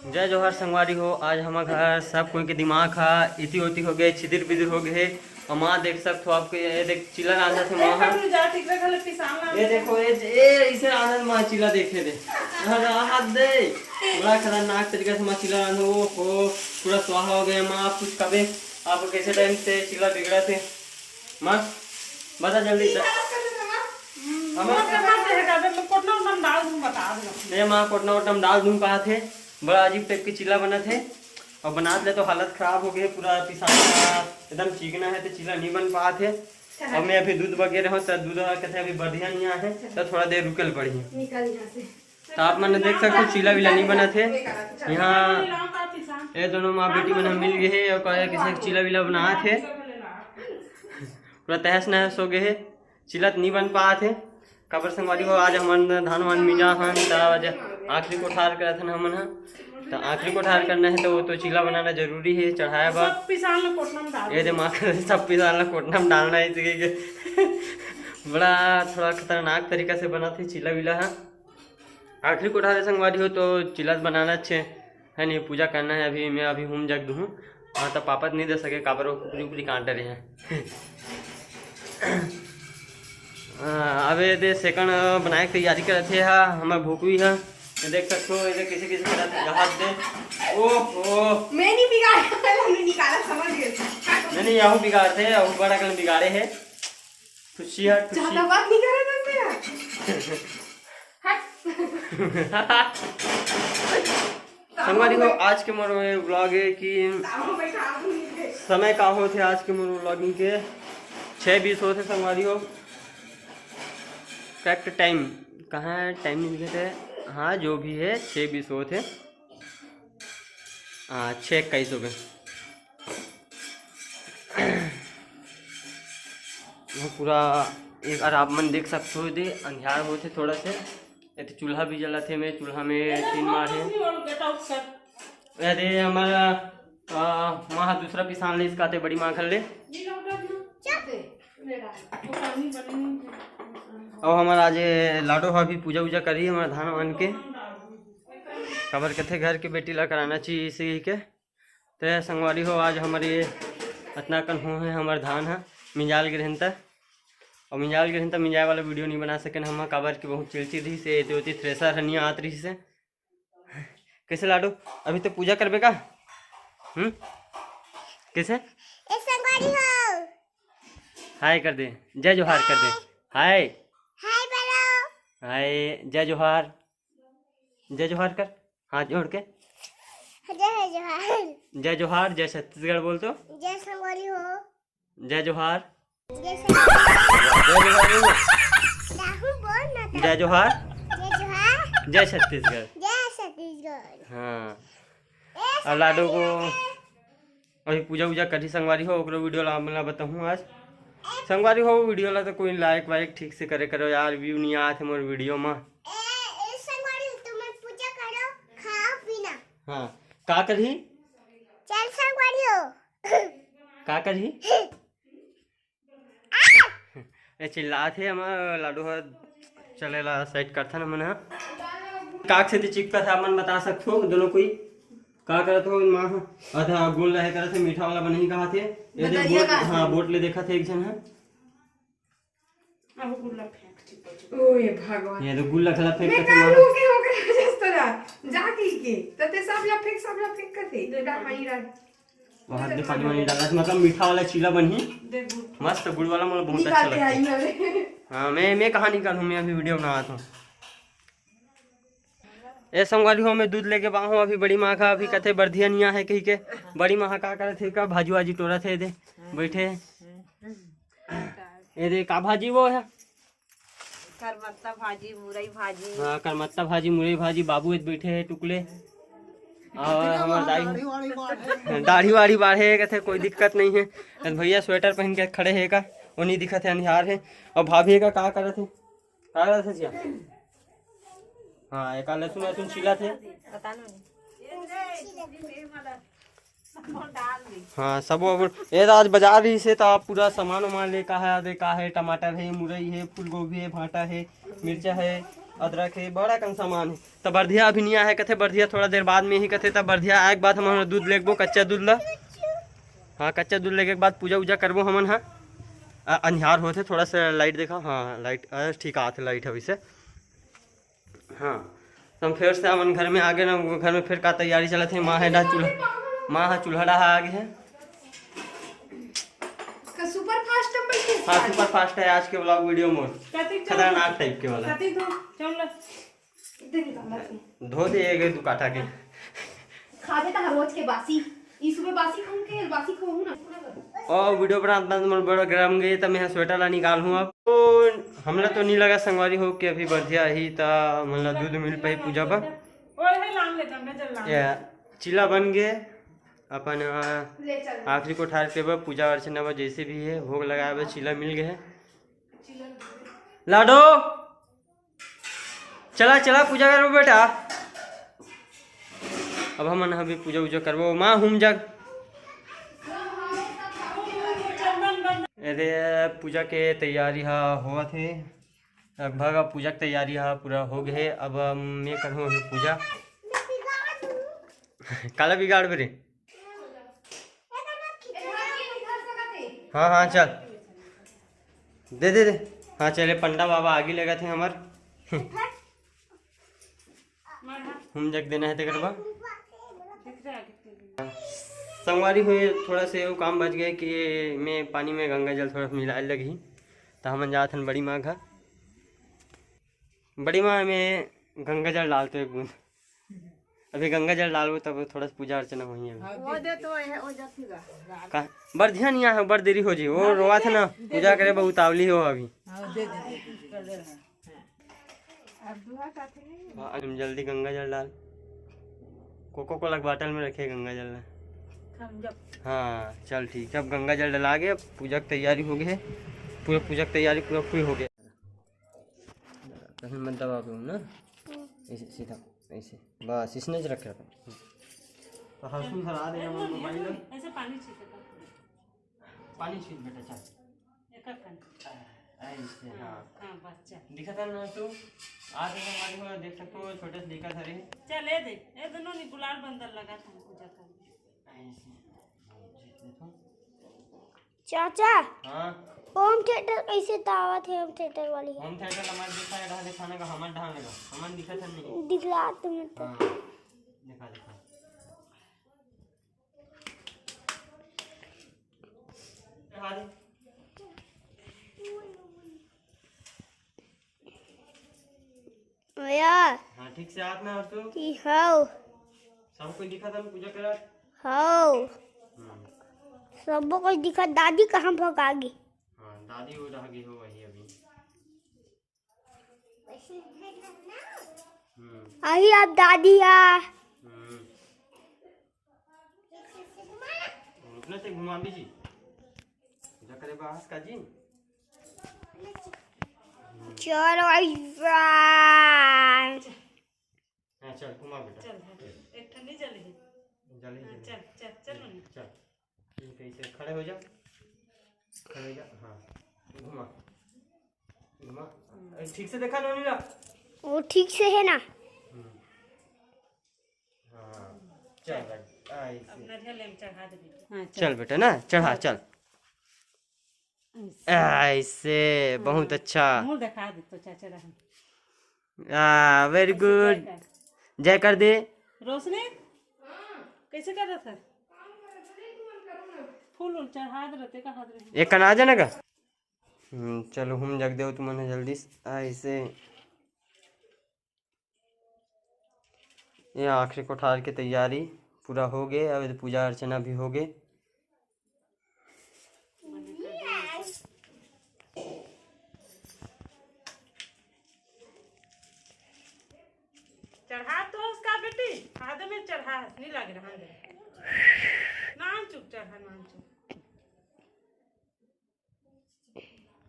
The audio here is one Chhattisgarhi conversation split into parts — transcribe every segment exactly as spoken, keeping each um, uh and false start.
जय जोहार संगवारी हो। आज हमर घर सब कोई के दिमाग हा इति ओति हो गए, छिदिर बिदिर हो गए। और माँ देख सकत हो आपके, ये देख चीला रांधत हे माँ हा। ये देखो, ये, ये इसे रांधत माँ चीला देखे दे। हाँ, हाथ दे। बड़ा खतरनाक तरीका से माँ चीला रांधे। ओ हो, पूरा स्वाहा हो गया माँ। आप कुछ कबे, आपको कैसे टाइम से चीला बिगड़ा थे माँ? बता जल्दी। हमारे कोटना उटना में डाल दूँ, बता दो। ये माँ कोटना उटना में डाल दूँ कहा थे। बड़ा अजीब टाइप के चीला बना थे। और बनात ले तो हालत खराब हो गई, पूरा पिसान का एकदम चिकना है, तो चीला नहीं बन पात है। अब मैं अभी दूध वगैरह हूँ, तो दूध वाला कहते अभी बढ़िया नहीं आया है, तो थोड़ा देर रुकल पड़ी। निकल यहाँ से। तो आप मन देख सकते हो, चीला वीला नहीं बना थे। यहाँ ये दोनों माँ बेटी मन मिल गए हैं और कहे किसी चीला वीला बना थे। पूरा तहस नहस हो गए है, चीला तो नहीं बन पात है। काबर संगवारी हो, आज हमन धान वान मिंजा हन, त आज आखिरी कोठार करत हन हमन ह। त आखिरी कोठार करना है, तो वो तो चीला बनाना जरूरी है चढ़ाए बर। सब पिसान ला कोटना में डाल ये दे माँ, सब पिसान ला कोटना में डालना है, इसी के बड़ा थोड़ा खतरनाक तरीका से बना थे चीला वीला हा। आखिरी कोठार है संगवारी हो, तो चीला तो बनाना अच्छे है नहीं, पूजा करना है। अभी मैं अभी हूम जग दूँ। हाँ, तो पापा तो नहीं दे सके, काबर वो कुकरी उकरी काट डरे हैं। हाँ, अब ये दे सेकंड बनाए के तैयारी करत हे हा, हमर भोकवी हा। ये देख सकते हो, ये दे किसी किसी करत हे, हाथ दे। ओहो। मैं नहीं बिगाड़ा, पहले हमने निकाला, समझ गए। नहीं, नहीं, यहू बिगाड़ते हैं, यहू बड़ा कल बिगाड़े है। खुशी है, खुशी। ज्यादा बात नहीं कर रहा था मेरा। हट। संगवारी हो, आज के मोर व्लॉग है कि समय का होथे आज के मोर व्लॉगिंग के। छः बीस होथे संगवारी हो, करेक्ट टाइम कहाँ है, टाइम नहीं दिखे थे। हाँ, जो भी है, छः बीस होथे। हाँ, छः इक्कीस हो गए। वो पूरा एक, अगर आप मन देख सकते हो, दे अंधियार होथे थोड़ा से। ये तो चूल्हा भी जलत हे, मैं चूल्हा में तीन मार है। अरे हमारा आ, माँ दूसरा पिसान ले इसका आते बड़ी माँ घर ले। अब हमारा आज लाडो हा भी पूजा उजा करी हमारा धान वान के। काबर कथे घर के बेटी ला कराना चाहिए इसे ही के। तो संगवारी हो, आज हमारे अतना कन हो है हमारे धान हा मिंजाल गिरहन त। और मिंजाल गिरहन त मिंजाए वाला वीडियो नहीं बना सकेन हम, काबर कि बहुत चिलचिल रही से, एती ओती थ्रेसर ह नहीं आत रही से। कैसे लाडो, अभी तो पूजा करबे का? हम्म, कैसे? ए संगवारी हो। हाय कर दे, जय जोहार कर दे। हाय। हाय बोलो। हाय, जय जोहार। जय जोहार कर, हाथ जोड़ के। जय जोहार। जय जोहार, जय छत्तीसगढ़ बोल तो। जय संगवारी हो। जय जोहार। जय संगवारी हो। राहु बोल ना तो। जय जोहार। जय जोहार। जय छत्तीसगढ़। जय छत्तीसगढ़। हाँ। ए और लाडो को संगवारी हो। अभी पूजा उजा करही संगवारी हो, ओकरो वीडियो ला आप मन ला बताहूँ आज। संगवारी हो, वीडियो ला तो कोई लाइक वाइक ठीक से करे करो यार, व्यू नहीं आत हे मोर वीडियो मा। ए, ए संगवारी हो, तुम पूजा करो, खाओ पीना। हाँ, का करही? चल संगवारी हो। का करही? ए चिल्लात हे, हमर लाडो ह चले ला सेट करथन हमन ह। काक से चिपकत हे, आप मन बता सकथो दोनों कोई का करत हो माँ ह? आधा गुल रहे करत हे, मीठा वाला बनही कहा थे। ये दे नजरिया बोट, का हाँ, बोट ले देखत हे एक झन ह। अब गुल्ला फेंक चिपक चिपक। ओए भगवान। ये तो गुल्ला खला फेंक मैं करत हे कालू माँ। के ओकरे वजह से तो जा, जा की के, त ते सब ला फेंक, सब ला फेंक करते। बेटा, हाँ, ही रह। वहाँ दे पानी वानी डाला, मतलब मीठा वाला चीला बनही। दे गुड़। मस्त गुड़ वाला मोला बहुत अच्छा निकाल के लगता है। आई हवे। हाँ, मैं, मैं कहाँ निकालूँ, मैं अभी वीडियो बनावत हूँ। ए संगवारी हो, मैं दूध लेके बा हूँ अभी बड़ी माँ का, अभी कथे बरधिया निया है कही के। बड़ी माँ का करत हे का, भाजू वाजू टोरत हे दे, बैठे। ये दे का भाजी वो है? करमत्ता भाजी, मुरई भाजी। हाँ, करमत्ता भाजी, मुरई भाजी, बाबू एत बैठे हे टुकले। और हमार दाई दाढ़ी वाढ़ी बाढ़े। दाढ़ी वाढ़ी बाढ़े हे, कहते कोई दिक्कत नहीं है। तो भैया स्वेटर पहन के खड़े हे का, वो नहीं दिखत हे, अंधियार हे। और भाभी हे का, का करत हे? का करत हे जिया? हाँ, एक लहसुन, लहसुन छीलत हे। पता नहीं। हाँ, सबो अपन, ये तो आज बाजार रहिसे, तो आप पूरा सामान वामान ले, का है, दे, का है, टमाटर है, मुरई है, फूलगोभी है, भांटा है, मिर्चा है, अदरक हे, बड़ा कन सामान हे। त बरधिया अभी नइ आए हे कथे, बरधिया थोड़ा देर बाद में ही कथे। त बरधिया आए के बाद हमन दूध लेगबो, कच्चा दूध ला। हाँ, कच्चा दूध लेगे के बाद पूजा उजा करबो हमन ह। अ-, अंधियार होत हे, थोड़ा सा लाइट देखा। हाँ, लाइट, अ, ठीक आत हे लाइट ह वैसे। हाँ, त हम फिर से अपन घर में आ गे ना, घर में फिर का तैयारी चलत हे। माँ हे डा चूल्हा, माँ ह चूल्हा डहा आ गे हे। का सुपर फास्ट नंबर के हाँ, साथ? सुपर फास्ट हे आज के व्लॉग वीडियो मोर। कतिक चल-, खतरनाक टाइप के वाला। कतिक धो, चल ला। दे दे, दे दे। धो दे एक दू काठा के। खाबे त हर रोज के बासी। ई सुबह बासी खाऊं के, बासी खाऊं ना। और वीडियो बनात बनात मोर बड़ा गरम गे, त मैं स्वेटर ला निकाल हूँ अब। तो हमला तो नहीं लगा संगवारी हो कि अभी बरधिया ही त हमला दूध मिल पाई पूजा पर। ओए, हे लान ले, गंगा जल लान। या, चीला बन गे। अपन, अ, ले चल। आखिरी कोठार के बर पूजा अर्चना बर जैसे भी हे, भोग लगाए बर चीला मिल गे हे। लाडो, चला, चला, पूजा करबो बेटा। अब हमन अभी पूजा उजा करबो। माँ, हुम जग। अरे, पूजा के तैयारी ह होवत हे। लगभग अब पूजा के तैयारी ह पूरा हो गे हे। अब मैं करहूँ अभी पूजा। काला बिगाड़बे रे? हाँ, हाँ, चल। दे, दे, दे। हाँ, चले, पंडा बाबा आगे लेगत हे हमर। हुम जग देना हे तेकर बा। संगवारी हो, थोड़ा से वो काम बच गए कि मैं पानी में गंगा जल थोड़ा मिलाए लगही, त हमन जात हन बड़ी माँ घर। बड़ी माँ, मैं गंगा जल डालतो एक बूंद। अभी गंगा जल डालबो, तब थोड़ा सा पूजा अर्चना होही अभी। हाँ, वो दे दे। तो है, वो जाती गा। का? बड़ ध्यान यहाँ है, बड़ देरी हो जी। वो हाँ, रोवा दे था ना, दे, पूजा दे, करे, दे। बहुत उतावली हो अभी। हाँ, दे दे, दे दे। अब दुआ का थे नहीं। हाँ, हम जल्दी गंगा जल डाल। कोको कोला के बाटल में रखे गंगा जल ला। हम जब हाँ, चल ठीक है, अब गंगा जल डला गे, अब पूजा के तैयारी हो गे हे। पूरा पूजा के तैयारी पूरा फुल हो गे। कहीं मत दबा के ना, ऐसे सीधा, ऐसे बस इसने ज रखे रखो। तो हरसुन धरा देना मोर मोबाइल में। ऐसे पानी छींटे का। पानी छींट बेटा, चल। एक एक कन। ऐसे, हाँ, हाँ। हाँ, बस चल। दिखत हे ना तू? आज हमारी हो, देख सकते हो, छोटे से दिखत हे रे। चल, ए दे, ए दोनों नी गुलाल बंदर लगा था पूजा कर। ऐसे। छींट दे तू। चाचा, हाँ। होम थिएटर कैसे तावत हे? होम थिएटर वाली हे। होम थिएटर हमारे दिखा है, रहा दिखाने का, हमारे ढाल लगा, हमारे दिखा था नहीं। दिखला तुम्हें तो। हाँ। दिखा, दिखा। दिखा दे। भैया। हाँ, ठीक से हाथ में और तू। की हव? सब कोई दिखा था पूजा करत। हव। हम्म। सबो कोई दिखा, दादी कहाँ भगा गे? हाँ, दादी वो रह गई हो वही अभी। हम्म। अही अब दादी आ। हम्म। रुकना से घुमा भी जी। पूजा करे बाहर का जी। चलो भाई friend। हाँ, चल, घुमा बेटा। चल, हाँ, एक ठन नहीं जले ही। जले ही, हाँ, जले। चल, चल, चल, मम्मी। चल। ठीक है, इसे खड़े हो जा। खड़े हो जा, हाँ। घुमा। घुमा। हम्म। अरे, ठीक से देखा, नोनी ला। वो ठीक से है ना? हम्म। हाँ। चल, रख। आ, इसे। अब नरियल ले चढ़ा दे बेटा। हाँ, चल। चल बेटा ना, चढ़ा, चल। ऐसे। ऐसे, बहुत हाँ। अच्छा। मुंह दिखा दे तो चाचा रहन। आ, very ऐसे good। जय कर। जय कर दे। रोशनी, कैसे कर रहा था? फूल उल चढ़ा दे रहते, कहाँ दे रहते? एक कना आ जाना का? हम्म, चलो, हम जग देव तुमन ह जल्दी से। ऐसे। ये आखिरी कोठार के तैयारी पूरा हो गे, अब पूजा अर्चना भी हो गे। चढ़ा तो उसका बेटी, आधे में चढ़ा, नहीं लग रहा है। नान चुप चढ़ा, नान चुप।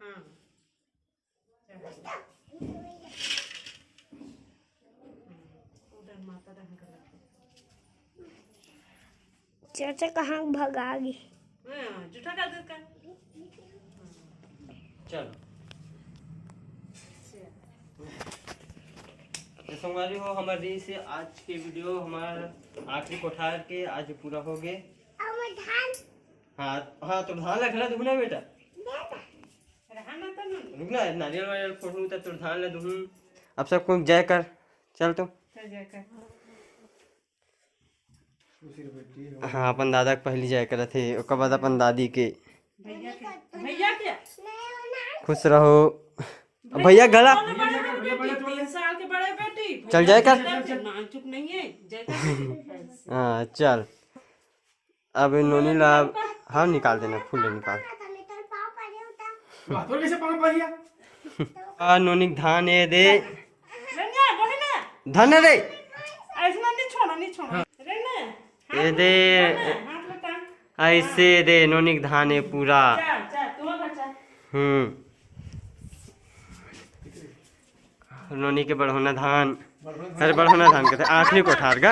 हाँ। चाचा कहाँ भगा गे? हाँ, जूठा कर दे का। चल। चल। संगवारी हो, हमर रहिस हे आज के वीडियो, हमर आखिरी कोठार के आज पूरा हो गे। अब धान। हाँ, हाँ, तो धान ला घला दुहू ना बेटा। रुक ना, नारियल वारियल फोड़ू त तोर धान ला दुहू। अब सब कोई जय कर, चल तो। चल जय कर। हाँ, अपन दादा के पहली जय करत हे, ओकर बाद अपन दादी के। भैया के, भैया के। खुश रहो। भैया गला। कौन है बड़े बड़े बेटी? तीन साल के बड़े बेटी। चल जय कर। नानचुक नहीं है, जय कर। हाँ, चल। अब नोनी ला, हाँ, निकाल देना, फूल ले निकाल। बात और कैसे पाँव पड़ गया? आ, नोनी के धान ए दे। रंगा, बोले ना। धान रे। ऐसे ना, नहीं छोड़ो, नहीं छोड़ो। रंगा, ये दे। हाथ लटा। ऐसे दे, नोनी के धान ए पूरा। चल, चल, तू घर चल। हम्म। नोनी के बढ़ोना धान, अरे बढ़ोना धान कहते, आखिरी कोठार का।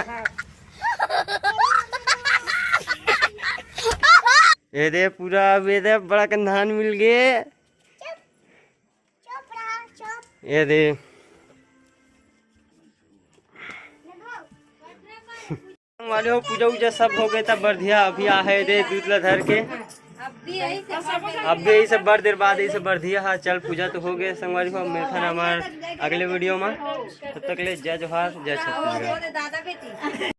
ये दे पूरा, ये दे बड़ा कन धान मिल गे। ये दे। वाले हो, पूजा उजा सब हो गए, तब बरधिया अभी आ है दे दूध ला धर के। अब भी यही से अब भी यही सब बड़ देर बाद यही सब बरधिया हा। चल, पूजा तो हो गए संगवारी हो, मिलथन हमार अगले वीडियो में। तब तक ले जय जोहार, जय छत्तीसगढ़। दादा बेटी।